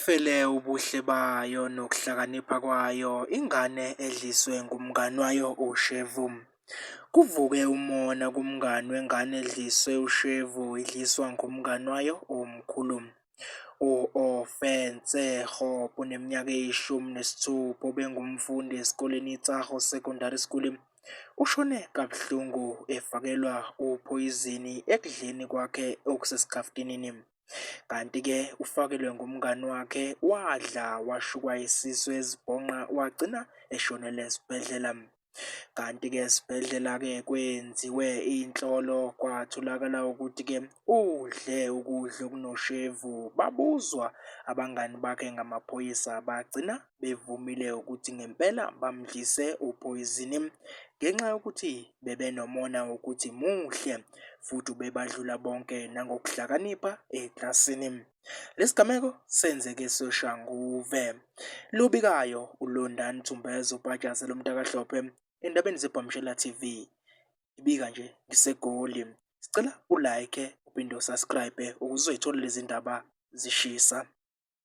Ifele ubuhle bayo nokuhlakanipha kwayo ingane edliswe ngumngani wayo ushevu. Kuvuke umona kumngani wengane edliswe ushevu idliswa ngumngani wayo omkhulu. U-Ofentse Kgopa oneminyaka eyi-16 obengumfundi esikoleni iTsago Secondary School, ushone kabuhlungu efakelwa uphoyizeni ekudleni kwakhe okusesikhafutinini. Kanti-ke ufakelwe ngumngani wakhe wadla washukwa isisu ezibhonqa wagcina eshonele esibhedlela. Kanti-ke esibhedlela-ke kwenziwe inhlolo kwatholakala ukuthi-ke udle ukudla okunoshevu. Babuzwa abangani bakhe ngamaphoyisa bagcina bevumile ukuthi ngempela bamdlise uphoyizini ngenxa yokuthi bebenomona wokuthi muhle futhi ubebadlula bonke nangokuhlakanipha eklasini. Lesigameko senzeke eSoshanguve. Lubikayo uLondani Thumbeza uPatshase lomntakaHlophe endabeni zeBhamshela TV. Ibika nje ngiseGoli. Sicela ulike uphinde usubscribe ukuze uzoyithola lezi ndaba zishisa.